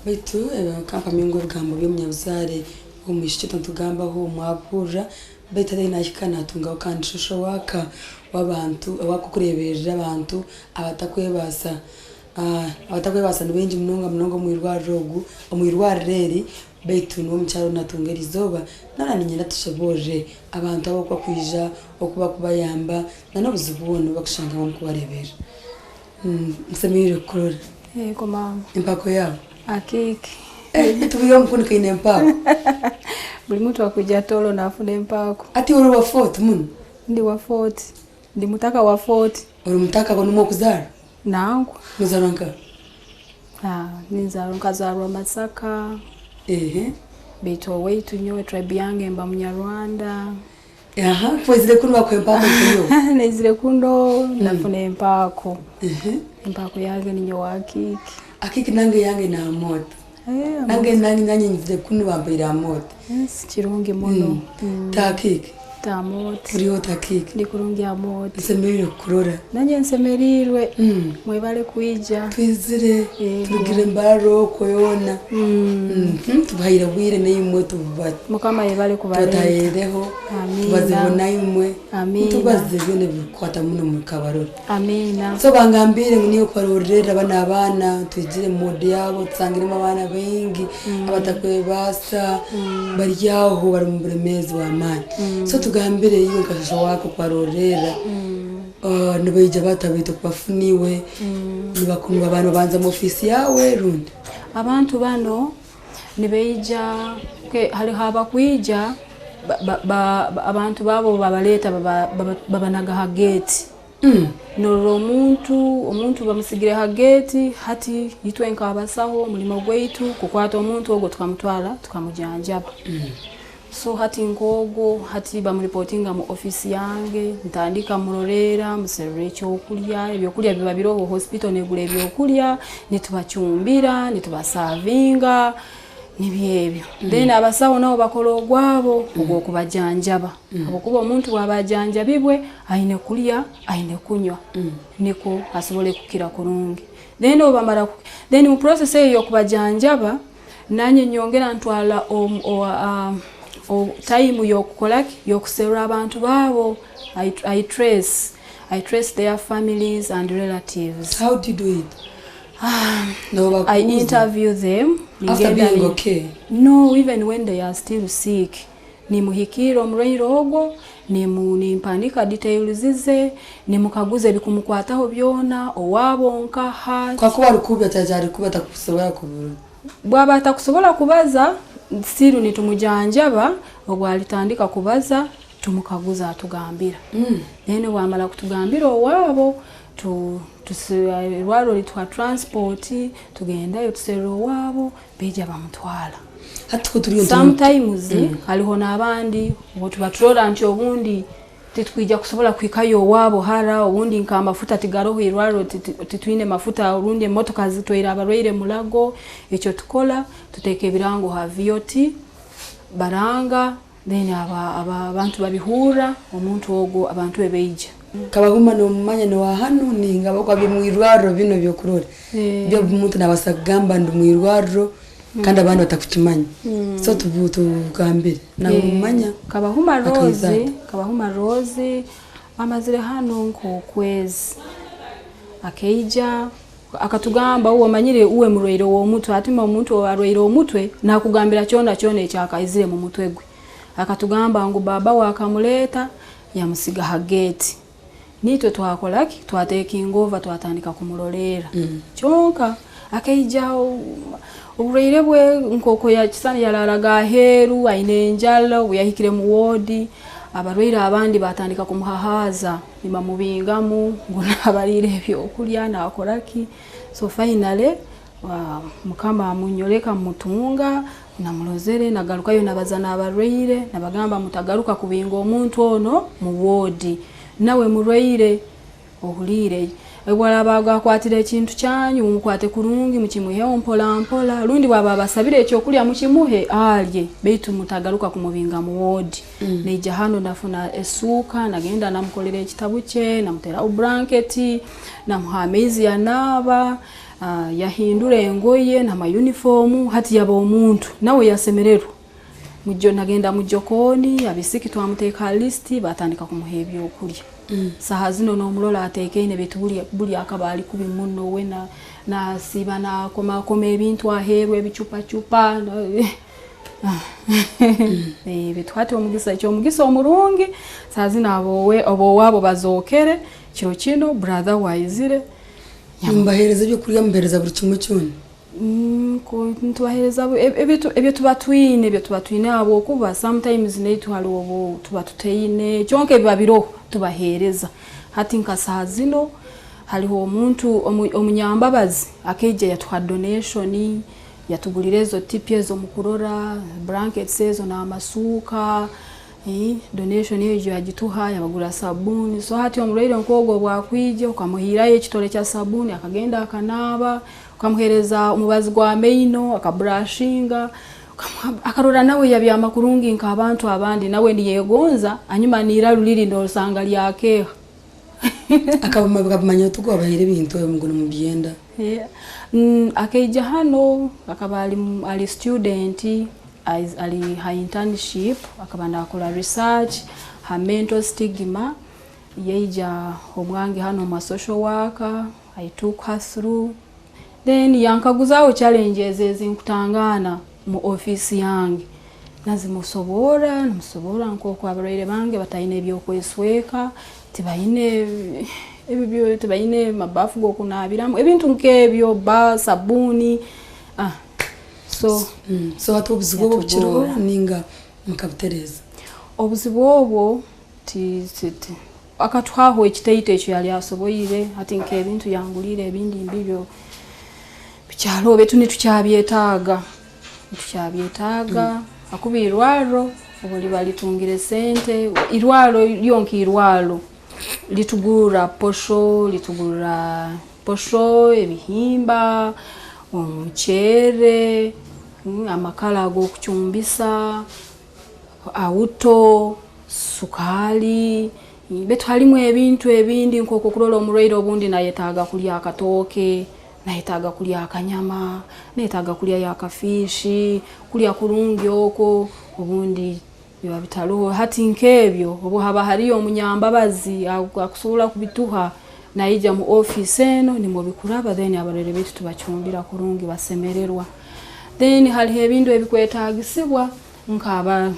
Baitu kampamye ngu ebigambo by'omunyabuzaare w'omwishiki otantugambaho mwabihurira baitu hati nahika natungaho kandi social worker w'abantu owakukureeberera abantu abatakwebaasa. Abatakwebaasa ni baingi munonga munonga omu irwariro ogu omu irwariro eri baitu niwe omukyara ou natunga erizooba naaba niinyenda tushoboorore abantu aba oku bakwija, oku bakubayamba na n'obuzibu bwona obu bakushangamu omu kubareeberera. Nsemereire kukurora. Yego maama. Empako yaawe? Akiiki. Beitu buri omwe kunu kaine empaako. Buri muntu akwija Tooro nafuna empaako. Hati iwe ori wa Fort muno? Ndi wa Fort. Ndi mutaka wa Fort. Ori mutaka aho nimwo okuzaarwa? Nangwa. Nozaarwa nkaha? Ninzaarwa nkazaarwa Masaka. Ehe. Beitu owaitu nyowe tribe yange mba munyarwanda. Aha, ku waizire kunu bakuha empaako nka nyowe? Naizire kuno nafuna empaako. Empaako yange ninyowe Akiiki. Akiiki nange eyange ni Amooti. Nange nanye nyizire kunu bampaire Amooti. Si kirungi muno. Ta Akiiki? Ta Amooti. Ori ota Akiiki? Ndi kurungi Amooti. Nsemereire kukurora. Nanye nsemereirwe. Mwebale kwija. Twizire turugire Mbarara okwo yoona. Tubuhaire obwire naimwe Mukama ayebale kubareeta. Tubatahireho, tubazeho naimwe, tubaze byona ebirikukwata muno omuri Kabarole. Amiina. So bangambiire ngu niiwe kubarorerera banu abaana, twizire omu ward yaabo tusangiremu abaana baingi abatakwebaasa bari aho bari omu buremeezi bw'amaani. So tugambire iwe nka shosho waako kubarorerera, nibaija bata baitu okubafuna iwe, nibabanza omu ofiisi yaawe rundi? Abantu banu nibaija hariho abakwija abantu baabo babareeta babanaga ha geeti. Norora omuntu, omuntu bamusigire ha geeti hati itwe nk'abasaho omurimo gwaitu kukwata omuntu ogwo tukamutwara tukamujanjaba. So hati nk'ogwo hati bamuripotinga mu ofiisi yange ntandika muroreera muserura ekyokurya, ebyokurya biba biroho hospital negura ebyokurya, nitubacumbira, nitubasavinga nibyo ebyo. Then abasaho nabo bakora ogwabo ogw'okubajanjaba habwokuba omuntu bwaba ajanjabibwe aine kurya, aine kunywa nikwo asobole kukira kurungi. Then obu bamara then mu process eyo ey'okubajanjaba Nanye nyongera ntwara time y'okukora ki? Y'okuserra abantu baabo. I trace, I trace their families and relatives. How do you do it? I interview them. After being okay? No, even when they are still sick. Nimuhikiira omurwaire ogwo, nimpandiika details ze, nimukaguza ebikumukwataho byona, owaabo nkaha. Kakuba arikubi arikubi atakusobora kubura. Bwaba atakusobora kubaza, still nitumujanjaba, obu alitandika kubaza, tumukaguza atugambira. Then bwamara kutugambira owaabo, irwarro rituha transport, tugendayo tuserra owaabo, baija bamutwara. Sometimes hariho n'abandi obu tuba turora nti obundi titwija kusobora kuhikayo owaabo hara, obundi nk'amafuta tigaroho irwarro titwine mafuta orundi emotoka zitwaire abarwaire Mulago, ekyo tukora tuteeka ebirango ha VOT baranga then abantu babihurra omuntu ogu abantu be baija. Kabahuma nomumanya nowa hanu ninga ahabwokuba biri mwirwarro binu ebyokurora byo omuntu nabasa kugamba ndi mwirwarro kandi abandi batakukimanya so tugambire nomumanya. Kabahuma Rose, Kabahuma Rose amazire hanu nk'okwezi akaija akatugamba uwe omanyire uwe murwaire w'omutwe hati omuntu owarwaire omutwe nakugambira kyona kyona ekyakaizire mu mutwe gwe akatugamba ngu baba we akamuleeta yamusiga ha geeti. Naitwe twakora ki? Twatekinga over twatandika kumurolerra. Kyonka akaija oburwaire bwe nk'oku yakisana yararaga aheeru aine enjara, obu yahikire mu woodi abarwaire abandi batandika kumuhahaaza nibamubingamu ngu nabariira ebyokurya nakora ki. So finally Mukama amunyoleka mutunga Namurozere nagarukayo nabaza n'abarwaire nabagamba mutagaruka kubinga omuntu ono mu woodi nawe murwaire ohuliire obu araaba akwatire ekintu kyanyu mumukwate kurungi mukimwiheho mpora mpora rundi bwaba abasabire ekyokulya mukimuhe alye baitu mutagaruka kumubinga mu woodi. Naija hanu nafuna esuuka nagenda namukolera ekitabu kye namuteraho buranketi namuha amaizi yanaaba. Yahindura engoye n'amayunifoomu, hati yaba omuntu nawe yasemererwa. Mujo nagenda mu jokoni, abisiki twamuteeka ha lisiti, batandika kumuha ebyokurya. Saha zino nomurora ateekaine, baitu buli akaba ali kubi muno, we nasiiba nakomakoma ebintu aheeru, ebicupacupa. Baitu hati omugisa, ekyomugisa omurungi, saha zino abowaabo bazookere kiro kino, brother we aizire. Nimubaheereza ebyokurya, mubaheereza buri kimwe kyona? Nitubaheereza ebyo tuba twine, ebyo tuba twine, ahabwokuba sometimes naitwe hariho obu tuba tutaine, kyonka ebiba biroho tubaheereza. Hati nka saaha zino hariho omuntu omunyambabazi akaija yatuha donation, yatugurira ezo tipi ezo mukurora, blankets ezo n'amasuuka, donation egyo yagituha, yabagurira sabuuni. So hati omurwaire nk'ogwo obu akwija okamuhiirayo ekitore kya sabuuni akagenda akanaaba, okamuheereza omubazi gw'amaino akaburashinga, akarora nawe yabyama kurungi nk'abantu abandi, nawe niyegonza, hanyuma n'iraru riri nosanga lyakeeha. Akabamanya ota oku wabahaire ebintu ebyo ngu nimubyenda? Akaija hano akaba ali student, ali ha internship, akaba nakora research ha mental stigma, yaija omwange hano omwa social worker, I took her through, then yankaguzaho challenges ezinkutangaana mu office yange, nazimusoborra, namusoborra nk'oku abarwaire bange bataine ebyokwesweka, tibaine ebyo, tibaine mabafu g'okunaabiramu, ebintu nk'ebyo, ba sabuuni, so. So hati obuzibu obwo bukiriho ninga mukabutereeza? Obuzibu obwo akatuhaho ekitaito ekyo yali asoboire, hati nk'ebintu yanguriire ebindi mbibyo bikyariho, baitu nitukyabyeetaaga, nitukyabyeetaaga ahakuba irwarro obu riba ritungire sente, irwarro ryo nk'irwarro ritugurra posho, ritugurra posho, ebihimba, omuceere, amakara ag'okucumbisa, awuto, sukaali, baitu harimu ebintu ebindi nk'oku okurora omurwaire obundi nayetaaga kurya akatooke, nayetaaga kurya akanyama, nayetaaga kuryayo akafiishi, kurya kurungi okwo obundi biba bitaroho. Hati nk'ebyo obu haba hariyo omunyambabazi akusobola kubituha naija mu ofiisi eno nimwo bikuraba, then abarwaire baitu tubacumbira kurungi basemererwa. Then hariho ebintu ebikwetaagisibwa nk'aba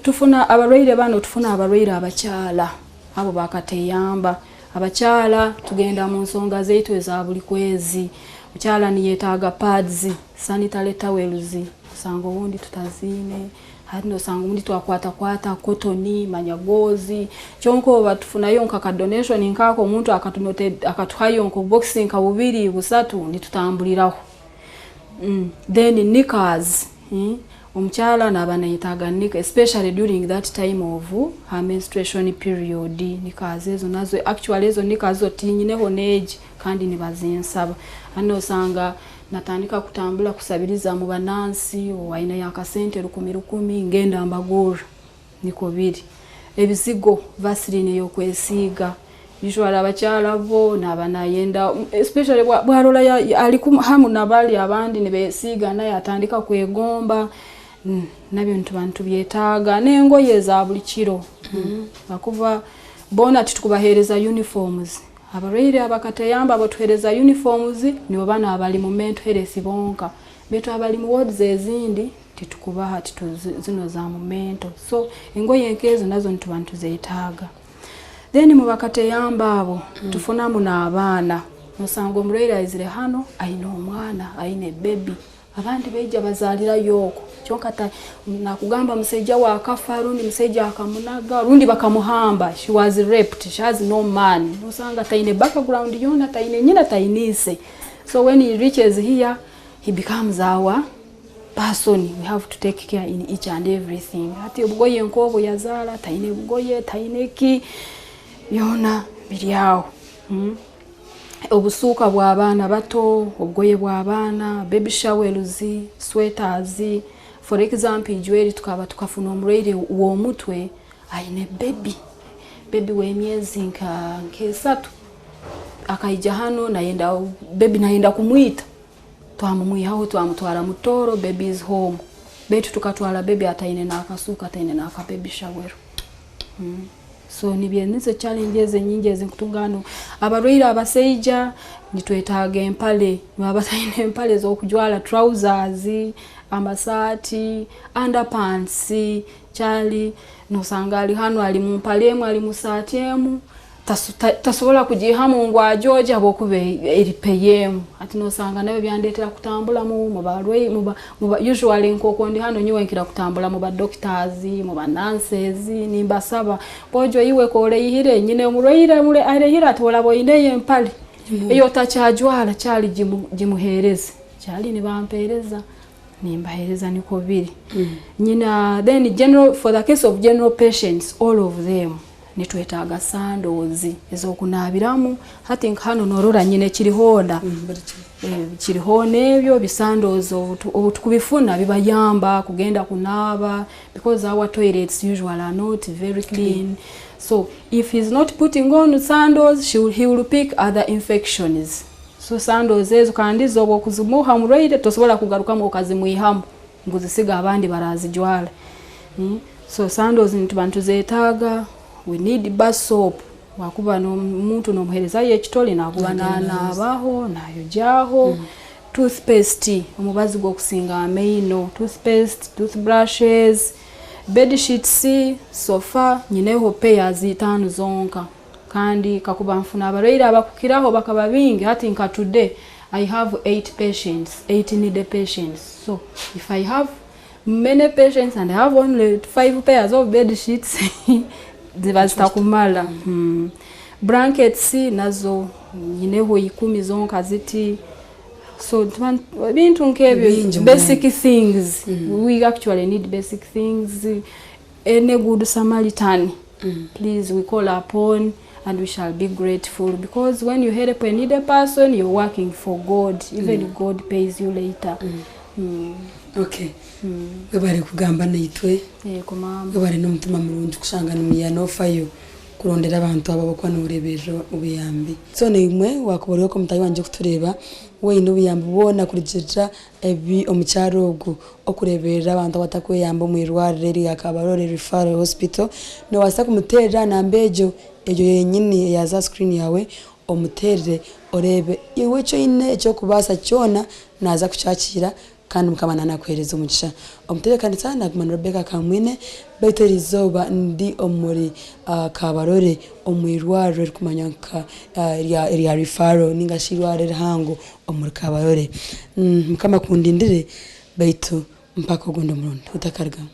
tufuna abarwaire banu, tufuna abarwaire abakyala abo bakateyamba. Abakyala tugenda mu nsonga zaitu eza buli kwezi. Mukyala niyetaaga pads, sanitary towels, osanga obundi tutaziine, hati nosanga obundi twakwatakwata cotton, manya gauze, kyonka oba tufunayo nka ka donation nkaako, omuntu akatuhayo nk'obubokisi nka bubiri, busatu, nitutambuliraho. Then knickers, omukyala naaba nayetaaga knicker, especially during that time of her menstruation period. Knickers ezo nazo, actually ezo knickers zo tinyineho n'egi kandi nibazinsaba. Hati nosanga natandika kutambura kusabiriza mu banansi, owaineyo akasente rukumi rukumi, ngenda mbagurra, nikwo biri. Ebizigo, vaseline ey'okwesiiga, usually abakyala bo naaba nayenda, especially bwarora ali hamu nabali abandi nibeesiiga, naye atandika kwegomba, nabyo nituba nitubyetaaga. N'engoye eza buli kiro, ahakuba boona titukubaheereza uniforms. Abarwaire abakateyamba abo tuheereza uniforms nibo banu abari mu mental health bonka, baitu abari mu wards ezindi titukubaha, zinu za mu mental. So engoye nk'ezo nazo nituba nituzeetaaga. Then mu bakateyamba abo tufunamu n'abaana. Nosanga omurwaire aizire hano aine omwana, aine baby, abandi baija bazaalirayo okwo, kyonka nakugamba musaija we akafa, rundi musaija akamunaga, rundi bakamuhamba, she was raped, she has no man. Nosanga taine background yoona, taine nyina, taine ise. So when he reaches here, he becomes our person. We have to take care in each and everything. Hati obugoye nk'obwo yazaara, taine bugoye, taine ki, byona biri aho. Obusuuka bw'abaana bato, obugoye bw'abaana, baby showels, sweaters. For example, ijweri tukaba tukafuna omurwaire w'omutwe aine baby, baby w'emyezi nka 3. Akaija hanu nayenda baby nayenda kumwita, twamumwihaho twamutwara Mutooro, baby is home. Beitu tukatwara baby ataine n'akasuuka, ataine n'aka baby shower. So nibyo nizo challenges enyingi ezinkutunga hanu. Abarwaire abasaija nitwetaaga empale, baba bataine empale z'okujwara, trousers, amasaati, underpants, kyali nosanga ali hanu ali mu mpale emu, ali mu saati emu, tasobola kugiihamu ngu agyoogye habwokuba eri peya emu. Hati nosanga nabyo byandeetera kutambura mu barwaire, usually nk'oku ndi hanu nyowe nkira kutambura mu ba doctors, mu ba nurses, nimbasaba, boojo iwe k'oreihire, nyine omurwaire areihire ati oraba oineyo empare ei otakyajwara kyali gimuheereze. Kyali nibampeereza, nimbaheereza nikwo biri. Nyina then general, for the case of general patients, all of them nitwetaaga sandals ez'okunaabiramu. Hati nka hanu norora nyine kiri hoona. Kiri hoona ebyo bi sandals obu tukubifuna bibayamba kugenda kunaaba because our toilets usually are not very clean. So if he's not putting on sandals, he will pick other infections. So sandals ezo kandi zo obu okuzimuha omurwaire tosobola kugarukamu okazimwihamu ngu zisiga abandi barazijwara. So sandals nituba nituzetaaga, we need bar soap, wakuba omuntu nomuherezayo ekitole nakuba nanaabaho, nayogyaho, toothpaste, omubazi gw'okusinga amaino, toothpaste, toothbrushes, bed sheets, sofa, nyineho pairs itaano zonka. Kandi kakuba nfuna abarwaire abakukiraho bakaba bingi, hati nka today I have 8 patients, 8 needy patients. So if I have many patients and I have only 5 pairs of bed sheets, ziba zitakumara. Blankets nazo nyineho 10 zonka ziti. So ebintu nk'ebyo, Bingi. Basic things. We actually need basic things. Any good Samaritan, please, we call upon and we shall be grateful, because when you help a needy person, you're working for God. Even God pays you later. Okay, webare kugamba naitwe. Yego mama. Webare n'omutima murungi kushanga nimuya nofayo kurondera abantu abo abakuba noreberera obuyambi. So naimwe wakuba ori omutahi wangye kutureeba, waine obuyambi bwona kurugirira ebi omukyaro ogu okureberera abantu abatakweyamba omu irwariro erya Kabarole Referral Hospital, nobaasa kumuteerera namba egyo yenyini eyaza aha screen yawe, omuteerere oreebe iwe eki oine ekyokubaasa kyona naaza kukyakira, kandi Mukama nanakuheereza omugisha. Omutebeekanisa naguma ni Rebecca Kamwine, beitu eri izooba ndi omuri Kabarole omu irwariro erikumanywa nka erya Referral ninga shi irwariro erihango omuri Kabarole. Mukama akundindire, beitu mpaka ogundi omurundi otakarugamu.